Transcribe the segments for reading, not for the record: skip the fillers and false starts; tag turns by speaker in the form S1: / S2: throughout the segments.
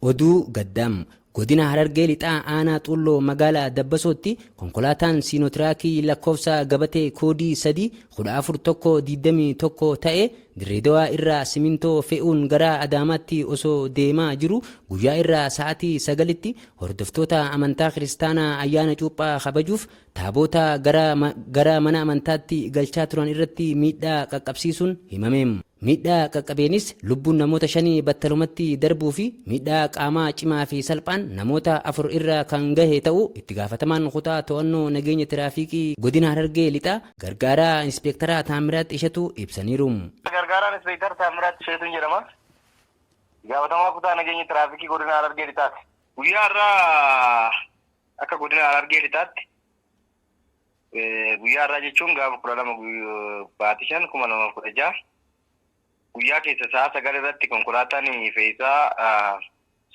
S1: Oduu gaddaam Godina Harargee Lixaa Aanaa Xuulloo Magaalaa Dabbasootti konkolaataan Siinootiraakii lakkoofsa gabatee koodii 3 14 1 21 ta'e Dirreedawaa irraa simintoo fe'uun gara Adaamaatti osoo deemaa jiru guyyaa irraa sa'aatii 9tti hordoftoota amantaa Kiristaanaa ayyaana Cuuphaa kabajuuf taaboota gara mana amantaatti galchaa turan irratti miidhaa qaqqabsiisuun himame. Miidhaa qaqqabeenis lubbuun namoota shanii battalumatti darbuu fi miidhaa qaamaa cimaa fi salphaan namoota 4 irra kan gahe ta'uu itti gaafatamaan kutaa to'annoo nageenya tiraafiikii godina Harargee Lixaa Gargaaraa Inispeektaraa Taammiraat Ishatuu ibsaniiru.
S2: Gargaaraan Inispeektar Taammiraat Isheetuun jedhama. Gaafatamaa kutaa nageenya tiraafikii godina Harargee Lixaati. Guyyaa har'aa akka godina Harargee Lixaatti Guyyaa har'aa jechuun gaafa 12 baatii 5 2016 guyyaa keessa sa'a 9 irratti konkolaataan fe'isaa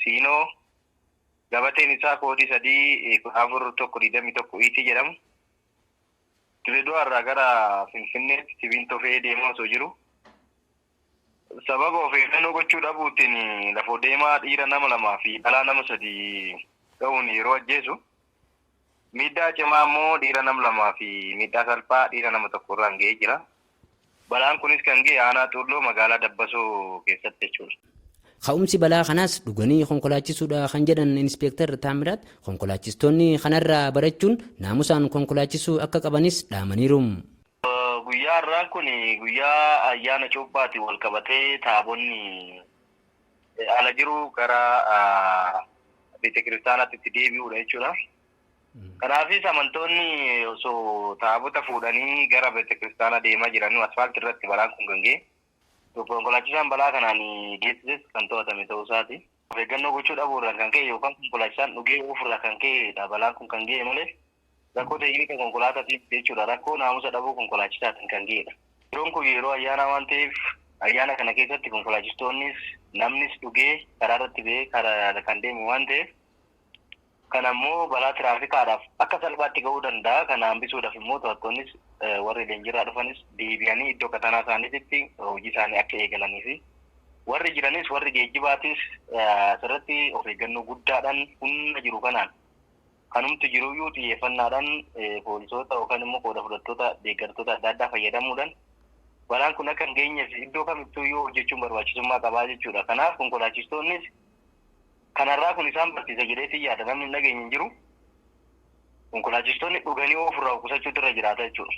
S2: Siinoo gabateen isaa koodii 3 14 1 21 ET jedhamu Dirreedawaa irraa gara Finfinneetti sibiintoo fe'ee deemaa osoo jiru sababa of eeggannoo gochuu dhabuutiin lafoo deemaa dhiira nama lamaa fi dhalaa nama sadii dha'uun yeroo ajjeesu Miidhaa cimaa immoo dhiira nam lamaa fi miidhaa salphaa dhiira nama tokko irraan ga'ee jira. Balaan kunis kan ga'e aanaa Xuulloo magaalaa Dabbasoo keessatti jechuudha.
S1: Ka'umsi balaa kanaas dhuganii konkolaachisuudha kan jedhan Inispeektar Taammiraat, konkolaachistoonni kanarraa barachuun naamusaan konkolaachisuu akka qabanis dhaamaniiru.
S2: Guyyaa har'aan kun guyyaa ayyaana cuuphaatiin wal qabatee taabonni ala jiru gara beete kiristaanaatti itti deebi'uudha jechuudha. Kanaafis amantoonni osoo taabota fuudhanii gara beete kiristaanaa deemaa jiran asfaaltii irratti balaan kun kan ga'e. Konkolaachisaan balaa kanaan geessises kan to'atame ta'uu isaati. Of eeggannoo gochuu dhabuu irraan kan ka'e yookaan konkolaachisaan dhugee oofuu irraa kan ka'edha balaan kun kan ga'e malee rakkoo teeknika konkolaataatiin jechuudha. Rakkoo naamusa dhabuu konkolaachisaatiin kan ga'edha. Yeroon kun yeroo ayyaanaa waan ta'eef ayyaana kana keessatti konkolaachistoonnis namnis dhugee karaa irratti ba'ee karaa kan deemu waan ta'eef kana immoo balaa tiraafikaadhaaf akka salphaatti ga'uu danda'a. Kana hambisuudhaaf immoo to'attoonnis warri leenjiirraa dhufanis deebi'anii iddoo qaxanaa isaaniitti hojii isaanii akka eegalanii fi warri jiranis warri geejjibaatis asirratti of eeggannoo guddaadhaan humna jiru kanaan kanumti jiruyyuu xiyyeeffannaadhaan poolisoota yookaan immoo qooda fudhattoota deeggartoota adda addaa fayyadamuudhaan balaan kun akka hin geenyeef iddoo kamittuu iyyuu hojjechuun barbaachisummaa qabaa jechuudha. Kanaaf konkolaachistoonnis kanarraa kun isaan barsiisa jedheetiin yaada namni hin dhageenye hin jiru. Konkolaachistoonni dhuganii oofurraa of qusachuutu irra jiraata jechuudha.